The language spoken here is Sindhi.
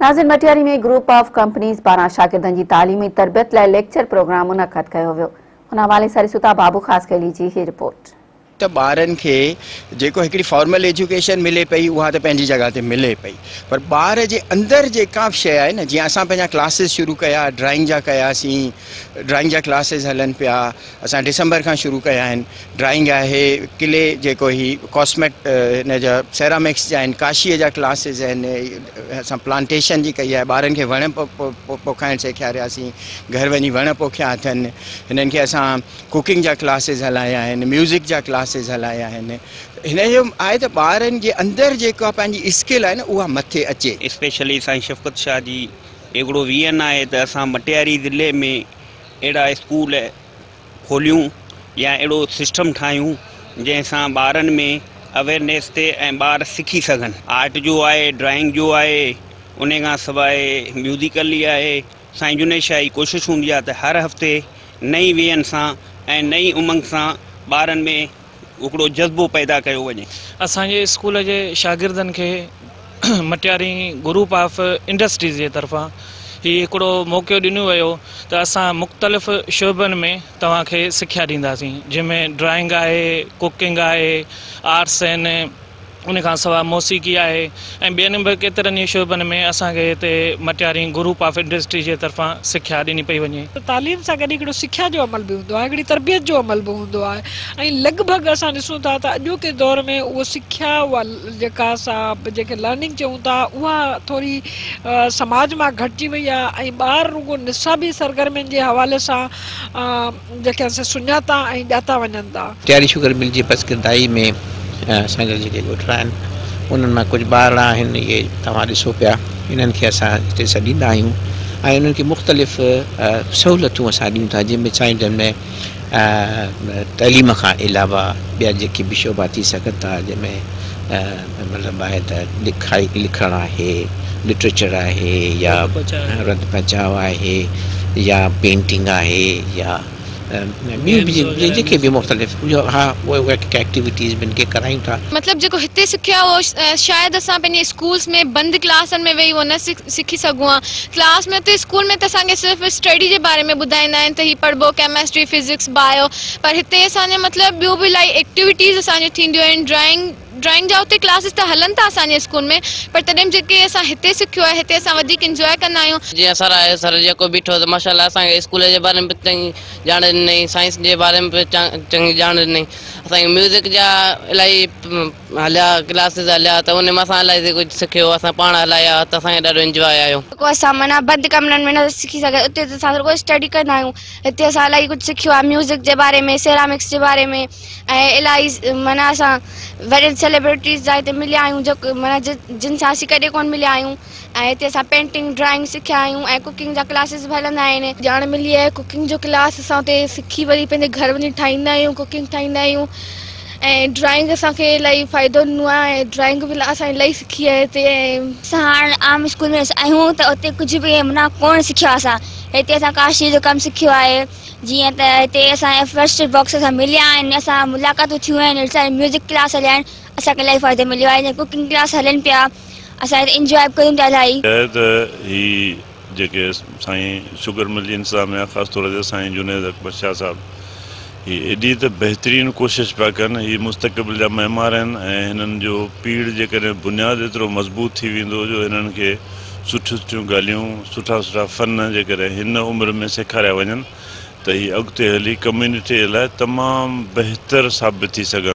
ناظرين مٽياري ۾ گروپ آف ڪمپنيز پاران شاگردن جي تعليمي تربيت لاء ليڪچر پروگرام منعقد ڪيو ويو. ان حوالي سان ڏسون ٿا بابو خاصخيلي جي هي رپورٽ. ته ٻارن کي جيڪو هڪڙي فارمل ايجوڪيشن ملي پئي اها ته پنهنجي جڳهه تي ملي پئي پر ٻار جي اندر جيڪا به شيء آهي نه جيئن اسان پنهنجا ڪلاسز شروع ڪيا ڊرائنگ جا ڪياسين ڊرائنگ جا ڪلاسز هلن پيا اسان ڊسمبر کان شروع ڪيا آهن ڊرائنگ آهي ڪلي جيڪو هي ڪاسميٽ هن جا سيرامڪس جا آهن ڪاشيء جا ڪلاسز آهن اسان پلانٽيشن جي ڪئي آهي ٻارن کي وڻ پوکائڻ سيکارياسين گهر وڃي وڻ پوکيا اٿن هنن کي اسان ڪوڪنگ جا ڪلاسز هلايا آهن ميوزڪ جا ڪلاسز هلايا آهن هن جو آهي ته ٻارن جي اندر جيڪا پنهنجي اسڪل آهي نه اها مٿي اچي. اسپيشلي سائين شفقت شاهه جي هڪڙو ويزن آهي ته اسان مٽياري ضلعي ۾ اهڙا اسڪول کوليون يا اهڙو سسٽم ٺاهيون جنهن سان ٻارن ۾ اويرنيس ٿئي ۽ ٻار سکي سگهن. آرٽ جو آهي، ڊرائنگ جو آهي، انهي کان سواء ميوزيڪلي آهي. سائين جنيد شاهه جي ڪوشش هوندي آهي ته هر هفتي نئين ويزن سان ۽ نئين امنگ سان ٻارن ۾ هڪڙو جذبو پيدا ڪيو وڃي. اسان جي اسڪول جي شاگردن کي مٽياري گروپ آف انڊسٽريز جي طرفان هي هڪڙو موقعو ڏنو ويو ته اسان مختلف شعبن ۾ توهان کي سکيا ڏينداسين جنهن ۾ ڊرائنگ آهي، ڪوڪنگ آهي، آرٽس آهن، ان کان سواء موسيقي آهي ۽ ٻين به ڪيترن ئي شعبن ۾ اسان کي هتي مٽياري گروپ آف انڊسٽري جي طرفان سکيا ڏني پئي وڃي. تعليم سان گڏ هڪڙو سکيا جو عمل به هوندو آهي، هڪڙي تربيت جو عمل به هوندو آهي ۽ لڳ ڀڳ اسان ڏسون ٿا ته اڄوڪي دور ۾ اهو سکيا اها جيڪا اسان جنهن کي لرننگ چئون ٿا اها ٿوري سماج مان گهٽجي وئي آهي ۽ ٻار رڳو نصابي سرگرمين جي حوالي سان جيڪي آهن سي سڃاتا ۽ ڄاتا وڃن ٿا. مٽياري شگر مل جي پسگردائي ۾ اسان جا جيڪي ڳوٺڙا آهن انهن مان ڪجهه ٻارڙا آهن اهي توهان ڏسو پيا انهن کي اسان هتي سڏيندا آهيون ۽ انهن کي مختلف سهولتون اسان ڏيون ٿا جنهن ۾ سائين جن ۾ تعليم کان علاوه ٻيا جيڪي به شعبا ٿي سگهن ٿا جنهن ۾ مطلب آهي ته لکائي لکڻ آهي لٽريچر آهي يا رڌ پچاء آهي يا پينٽنگ آهي يا ٻيون به جيڪي به مختلف ها اهي ايڪٽيوٽيز به ان کي ڪرايون ٿا. مطلب جيڪو هتي سکيا اهو شايد اسان پنهنجي اسڪولس ۾ بند ڪلاسن ۾ ويهي اهو نه سکي سگهون ها ڪلاس ۾ اتي اسڪول ۾ ته اسان کي صرف اسٽڊي جي باري ۾ ٻڌائيندا آهن ته هي پڙهبو ڪيمسٽري فزڪس بايو پر هتي اسان جي مطلب ٻيو به الاهي ايڪٽيوٽيز اسان جون ٿينديون آهن ڊرائنگ ڊرائنگ جا اتي ڪلاسز ته هلن ٿا اسان جي اسڪول ۾ پر تڏهن به جيڪي اسان هتي سکيو آهي هتي اسان وڌيڪ انجواء ڪندا آهيون. جيئن سر آهي سر جيڪو بيٺو ته ماشاءالله اسان کي اسڪول جي باري ۾ به چڱي ڄاڻ ڏنائين سائنس جي باري ۾ به چڱي ڄاڻ ڏنائين اسان کي ميوزڪ جا الاهي هليا ڪلاسز هليا ته ان مان اسان الاهي ڪجهه سکيو اسان پاڻ هلايا ته اسان کي ڏاڍو انجواء آيو. جيڪو اسان معنيٰ بند ڪمرن ۾ نه سکي سگهيا اتي ته اسان رڳو اسٽڊي ڪندا آهيون هتي اسان الاهي ڪجهه سکيو آهي ميوزڪ جي باري ۾ سيرامڪس جي باري ۾ ۽ الاهي معنيٰ اسان وڏين سيليبرٽيز جا هتي مليا آهيون جيڪو معنيٰ جن سان اسين ڪڏهن ڪونه مليا آهيون ۽ هتي اسان پينٽنگ ڊرائنگ سکيا آهيون ۽ ڪوڪنگ جا ڪلاسز به هلندا آهن. ڄاڻ ملي آهي ڪوڪنگ جو ڪلاس اسان اتي سکي وري پنهنجي گهر وڃي ٺاهيندا آهيون ڪوڪنگ ٺاهيندا آهيون ۽ ڊرائنگ اسان کي الاهي فائدو ڏنو آهي ۽ ڊرائنگ به اسان الاهي سکي آهي هتي ۽. اسان هاڻ عام اسڪول ۾ آهيون ته اتي ڪجهه به معنيٰ ڪونه سکيو آهي اسان هتي اسان ڪاشي جو ڪم سکيو آهي. جيئن ته هتي اسان جا فرسٽ ايڊ باڪس سان مليا آهن اسان ملاقاتون ٿيون آهن اسان جا ميوزڪ ڪلاس هليا آهن اسان کي الاهي فائدو مليو آهي جيئن ڪوڪنگ ڪلاس هلن پيا اسان هتي انجواء به ڪريون ٿا الاهي. آهي ته هي جيڪي سائين شگر مل جي انتظاميا خاص طور تي سائين جنيد اڪبر شاهه صاحب هي ايڏي ته بهترين ڪوشش پيا ڪن هي مستقبل جا معمار آهن ۽ هنن جو پيڙهه جيڪڏهن بنياد ايترو مضبوط ٿي ويندو جو هنن کي سٺيون سٺيون ڳالهيون، سٺا سٺا فن جيڪڏهن هن عمر ۾ سيکاريا وڃن ته هي اڳتي هلي ڪميونٽيء لاء تمام بهتر ثابت ٿي سگهن.